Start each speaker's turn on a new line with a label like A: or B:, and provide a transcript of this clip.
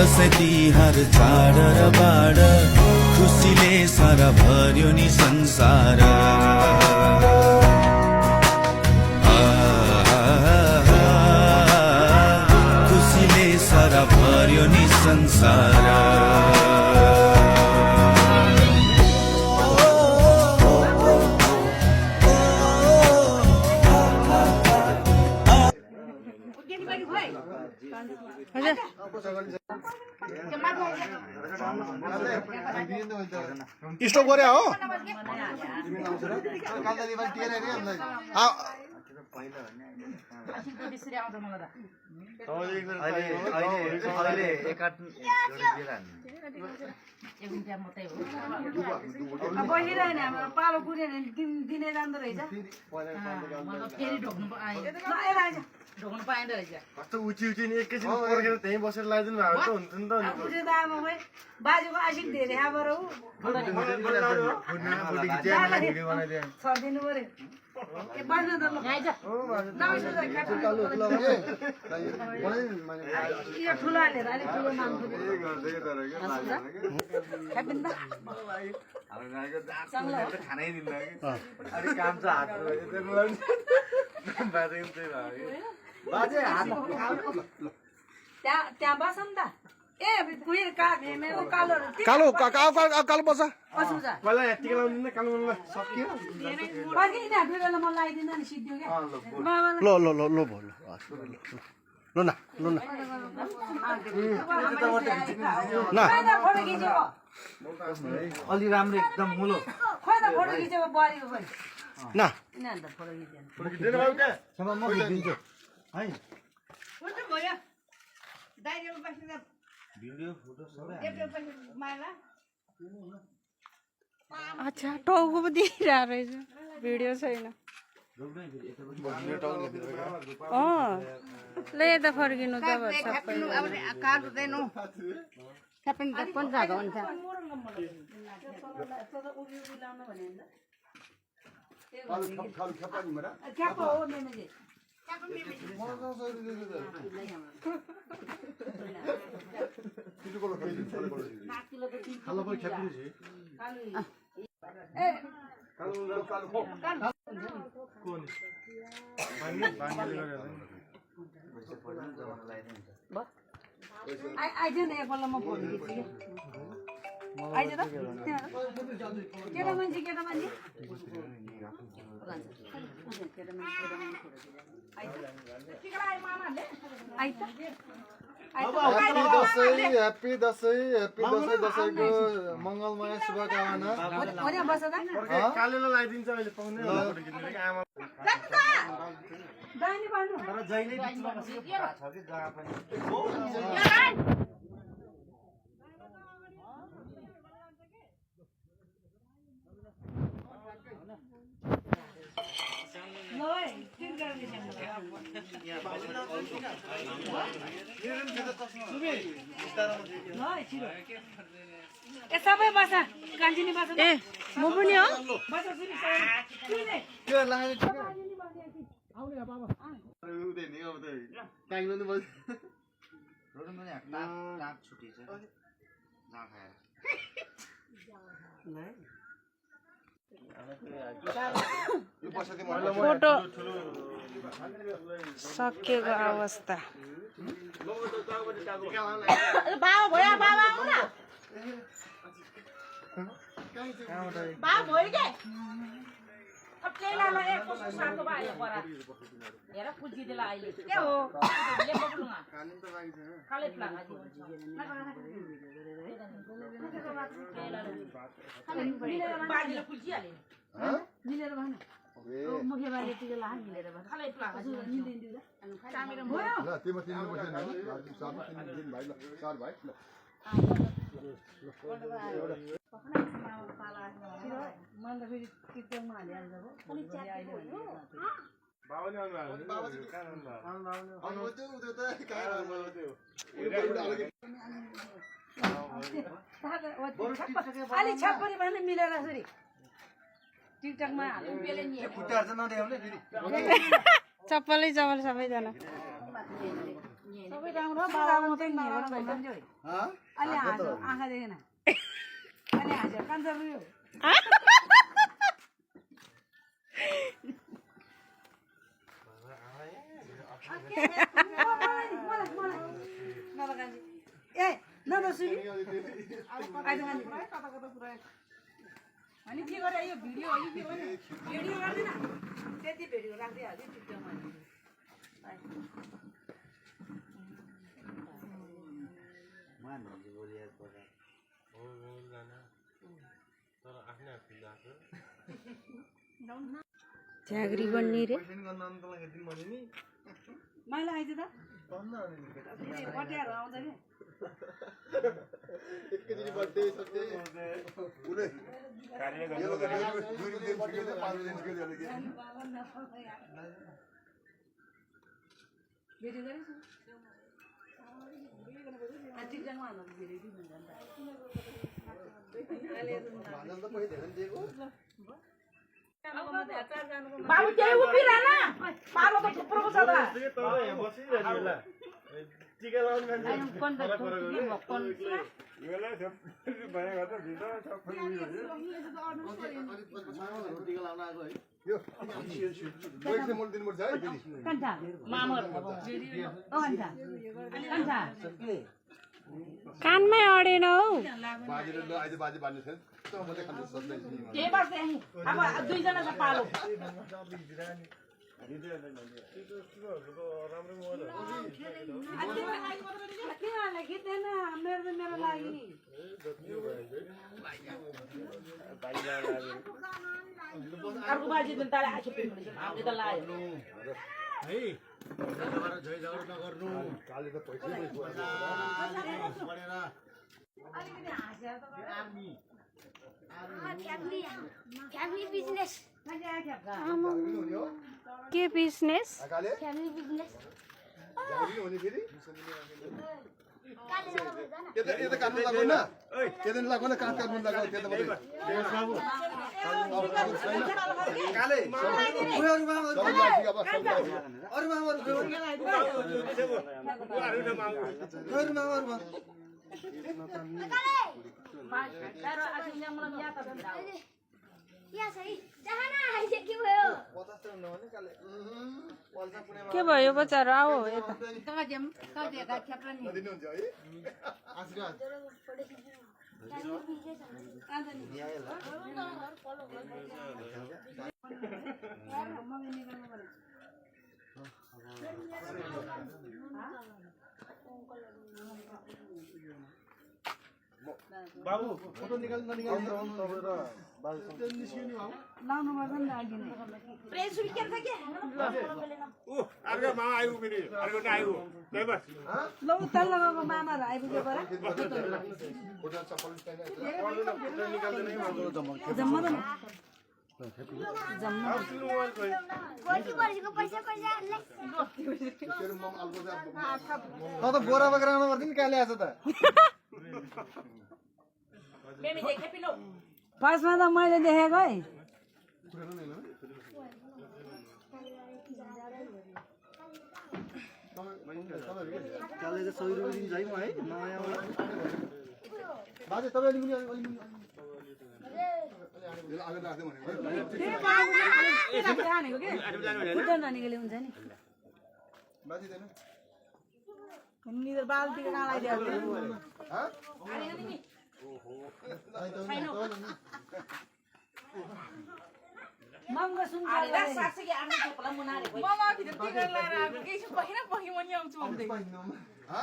A: दसैँ तिहार चाड र बाड खुसीले सारा भर्यो नि संसार खुसीले सारा भर्यो नि संसार
B: स्टप गरे हो
C: पालो गुरे दिने जाँदो रहेछ ढोक्नु पाइँदो रहेछ
D: कस्तो उची उची नि एकैछिन पर्खेर त्यहीँ बसेर लगाइदिनु भएको त हुन्थ्यो नि त
C: बाजेको आशिक धेरै आबर छरिदिनु पर्यो बस्न त यो ठुलो हालेर अलिक ठुलो नाम
D: खानै दिँदा अलिक काम छ हात बाजे
C: त्यहाँ बस नि त ए कुहिर कालो
B: कालो कालो बस्छ
D: पहिला यतिकै लाउनु कालो मलाई सकियो
C: बेला म लगाइदिँदा नि सिद्धि क्या
B: ल ल ल ल भयो ल न ल न
C: फोटो खिचेको
D: अलि राम्रो एकदम मुलो
C: खोइ त फोटो खिचेको बढेको खोइ
B: न
C: यिनीहरू त फोटो खिचेन
D: दिनु भयो क्या म खिचिदिन्छु है
C: हुन्छ भयो दाइरेको बस्ने
D: भिडियो फोटो सबै
E: अच्छा टाउको पो देखिरहेको रहेछ भिडियो छैन ल यता फर्किनु त
C: आइज न एकपल्ट म फोटो खिच्छु आइज त केटा मान्छे
D: ह्याप्पी दसैँ दसैँको मङ्गलमय शुभकामना कालेलो लगाइदिन्छ अहिले पाउने आमा तर जहिले बिचमा बसेको छ कि जग्गा पनि
C: सबै बस कान्छी बस
E: ए म पनि हो फोटो सकिएको अवस्था
C: हेर पुजिदिला अहिले के हो खाले प्लान बाजीले पुजिहाले मिलेर भन मुखे बाले तिले ला मिलेर भन खाले प्लान मिलिदिनु कामेर भयो
D: ल तिम्रो तिम्रो बस्दैन नि सबै तिम्रो दिन भाइ ल चार भाइ ल
C: मन त फेरि टिकटकमा हालिहाल्छ हो
D: बाबाले
C: अलिक छप्परी भने मिलेर यसरी टिकटकमा हाल्नु पेले नि
E: चप्पलै चप्पल सबैजना
C: सबै राम्रो बाबामा चाहिँ हेरेर भन्दै हो अहिले हाँस्यो आँखा देखेन अहिले हाँस्यो कान्छ रुयो ए नदसुनी अनि के गरे यो भिडियो हो के भने भिडियो गर्दैन त्यति भिडियो राख्दै हाल्यो टिकटकमा
E: झाँक्री बन्ने रे
C: माइला आइज त पट्याहरू आउँछ कि
F: एकैचोटि बर्थडे सत्य उले यो गरेर दुई दिन भिडियो त 5 दिन भिडियो हाल्यो के
C: भिडियो गरेछ टिकटकमा हाल्नु भिडियो दिन्छ
F: भाजन त पहिले धेरै दिएको
C: बाबु त्यही उभिरहन पालो त थुप्रो छ त
D: टिका लाउनु मान्छे
C: कोन त कोन
D: योलाई सब भए गर्दा भित्र सब
F: टिका लाउन आएको है यो एक मोल दिन मोल छ है फेरि
C: कन्ठा मामर ओ कन्ठा कन्ठा
E: कानमै अडेन हौ
F: बाजेले ल अहिले बाजे बान्ने छ त मात्रै खानु सक्दै
C: के बस्छ यही अब दुई जना छ पालो मेरो लागि अर्को बाजी दिन ताले आखे हामीले त लायो
B: है जय जगत नगर्नु
F: काले त पैसा
B: पढेर
C: अलिकति हाँस्यो त
G: फ्यामिली बिजनेस
E: के बिजनेस
F: काले
G: फ्यामिली बिजनेस
F: जागिरी हुने फेरि
G: काले नभए जान
F: यता काट्नु लाग्यो न त्यता लाग्यो न काट काट्नु लाग्यो त्यता मात्रै काले
G: या सही चाहना आइजे के भयो
E: के भयो बच्चाहरु आओ यता
F: दिनुहुन्छ है आशीर्वाद
B: बाबु फोटो निकाल्नु ननिकाल्नु
C: लाउनु पर्छ नि अघि नै प्रेस उल्केर छ के
D: अर्को मामा आइगयो फेरि अर्को त आइगयो त्यही बस
C: ल उता लगाएको मामाहरू आइपुग्यो परे
F: फोटो चप्पल छैन
C: जम्मा त
G: गोल्टी बर्सीको पैसा पैसा ले
F: तेरो मम अल्बो
B: त त बोरा बगराउनु पर्दैन काले आछ त
C: मेमी देखे पिलो
E: फर्स्टमा त मैले देखेको है
B: काले त 100 रुपैयाँ दिन्छ है म है नयाँबाट
F: बाजे तपाईँ अलि आगे राख्दै भनेको
C: हानेको के खुट्टा ननिकले हुन्छ नि
F: बाजे देन
C: निर बाल्टीको नालाइदियो
F: ह
C: महँगो सुन सासकी आर्ने चपला मुनारे भयो
H: मामा भित्र टिकट लाएर आएको केही छ पहिना पहि म नि आउँछु भन्दै
F: ह